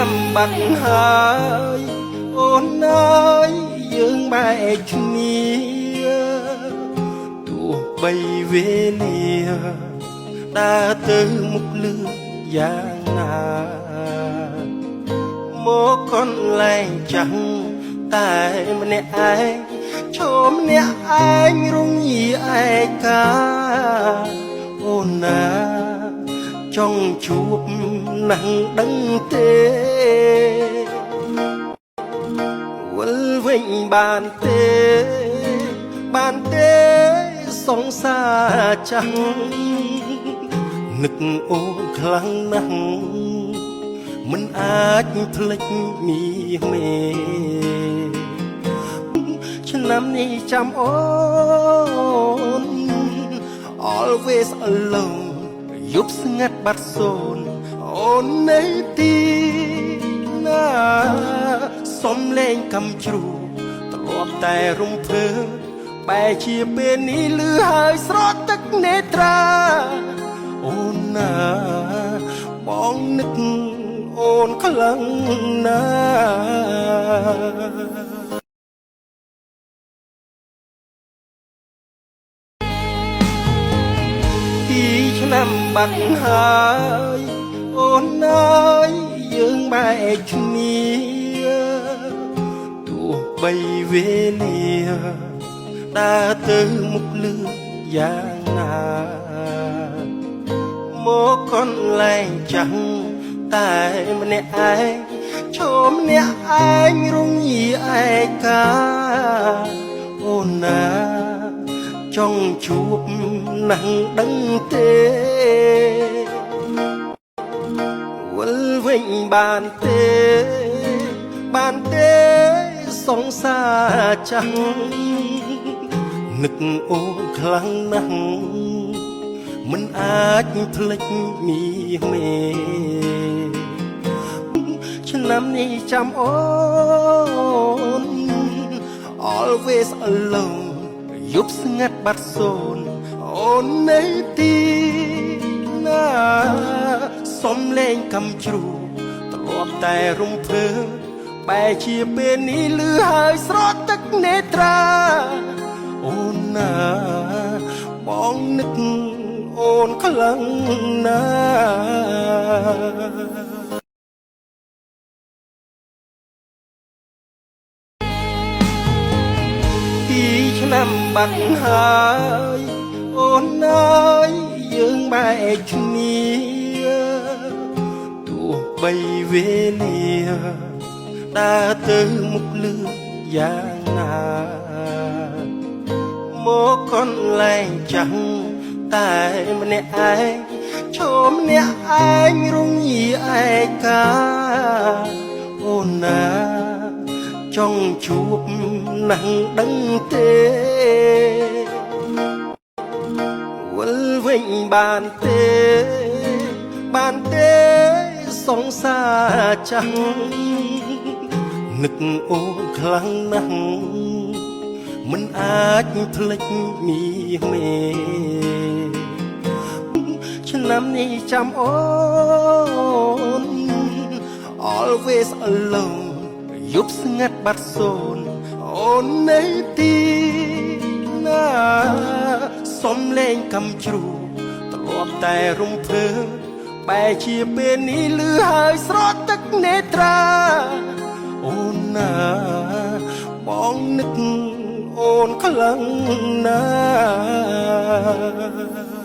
ឆ្នាំបាត់ហើយអូនអើយយើងបែកគ្នាទោះបីវេលាដើរទៅមុខលឿនយ៉ាងណាមកកន្លែងចាំងតែម្នាក់ឯងឈរម្នាក់ឯងរងាឯកាអូនណាចង់ជួបណាស់ដឹងទេវិលវិញបានទេបានទេសង្សារចាំងនឹកអូនខ្លាំងណាស់មិនអាចភ្លេចមីមេឆ្នាំនេះចាំអូន always alone យប់ស្ងាត់បាត់សូនអូននៅទីណាសុំលេងកំជ្រូធ្លាប់តែរំភើបែរជាពេលនេះលឺហើយស្រក់ទឹកនេត្រាអូនណាបងនឹកអូនខ្លាំងណាស់ ពីរឆ្នាំបាត់ហើយអូនអើយយើងបែកគ្នាទោះបីវេលាដើរទៅមុខលឿនយ៉ាងណាមកកន្លែងចាំងតែម្នាក់ឯងឈរម្នាក់ឯងរងាឯកាអូនណាចង់ជួបណាស់ដឹងទេវិលវិញបានទេបានទេសង្សារចាំងនឹកអូនខ្លាំងណាស់មិនអាចភ្លេចមីមេឆ្នាំនេះចាំអូន always alone យប់ស្ងាត់បាត់សូនអូននៅទីណាសុំលេងកំជ្រូធ្លាប់តែរំភើបែរជាពេលនេះលឺហើយស្រក់ទឹកនេត្រាអូនណាបងនឹកអូនខ្លាំងណាស់ ពីរឆ្នាំបាត់ហើយអូនអើយយើងបែកគ្នាទោះបីវេលាដើរទៅមុខលឿនយ៉ាងណាមកកន្លែងចាំងតែម្នាក់ឯងឈរម្នាក់ឯងរងាឯកាអូនណាចង់ជួបណាស់ដឹងទេវិលវិញបានទេបានទេសង្សារចាំងនឹកអូនខ្លាំងណាស់មិនអាចភ្លេចមីមេឆ្នាំនេះចាំអូន always alone យប់ស្ងាត់បាត់សូនអូននៅទីណាសុំលេងកំជ្រូធ្លាប់តែរំភើបែរជាពេលនេះលឺហើយស្រក់ទឹកនេត្រាអូនណាបងនឹកអូនខ្លាំងណាស់